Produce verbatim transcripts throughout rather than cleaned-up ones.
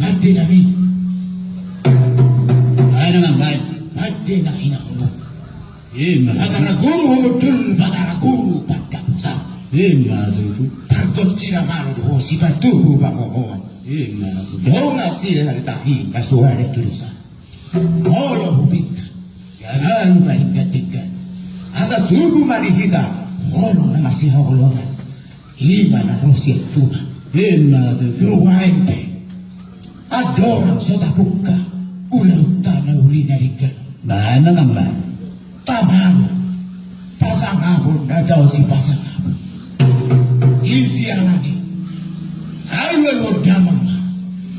Pande nami. Ai na mambaen. Pande na hinaholongan. Ima. Batara guru humundul, batara guru pandapotan. Ima tutu. Targot sina malo dohot sipatubu pangomoan. Ima tutu. Dongan sina na ditahi na suara tulisan. Molo hupinta. Jala lupa hingga tinggal. Asa tubu ma di hita. Holo na masihaholongan. Ima na ro sian Tuhan. Ima tutu. Nuaeng pe. Andorang so tabuka ulaonta na uli na denggan. Baen ma nang baen. Tabaen pasangapon na tau sipasangapon. Isi alani. Alualuhon damang ma.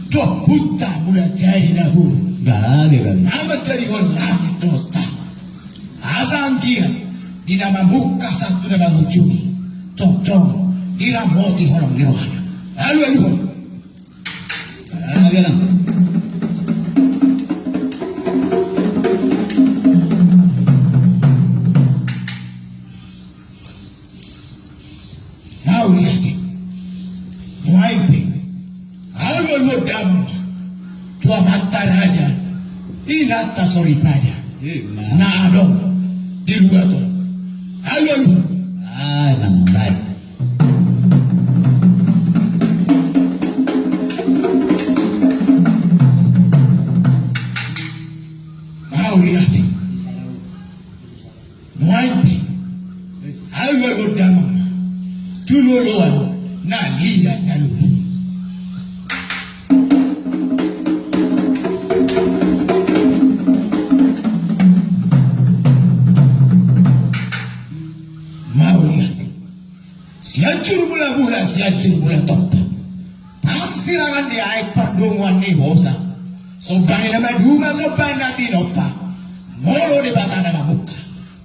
Tu ompunta Mulajadi Nabolon. Gabe gabe. Na manjadihon langit dohot tano. Asa anggiat di na mamungka sahat tu na mangujungi. Tongtong diramoti holong ni rohana. Alualuhon. Ah, dia nang. Mauliate. Nuaeng pe. Alualuhon damang ma. Tu amanta raja. Inanta soripada. Ima. Na adong di luat on. Alualuhon. Ah, nang baen. Mauliate. Nuaeng pe. Alualuhon damang ma. Tu loloan na liat na luhut. Mauliate. Sianjur mulamula, Sianjur mula tompa. Parsirangan ni aek, pardongan ni hosa. Somba ni na maduma, somba ni na tinompa. Molo Debata na mamungka,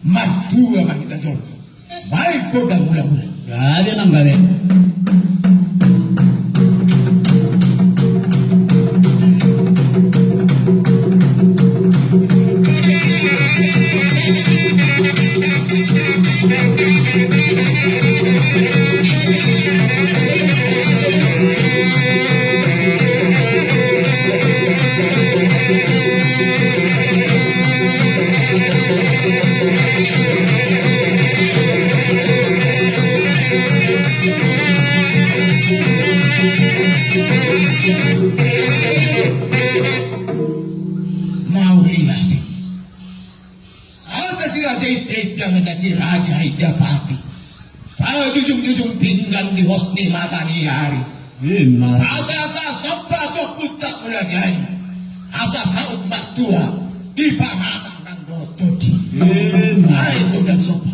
martua ma hita jolo. Baen gondang mulamula. Gabe nang baen. Mauliate. Asa si Raja Indainda, na si Raja Indapati. Pajujungjujung pinggan di hos ni mataniari. Ima. Asa, asa somba tu ompunta Mulajadi. Asa saut martua di pamatang nang dohot tondi. Ima. Ai gondang somba.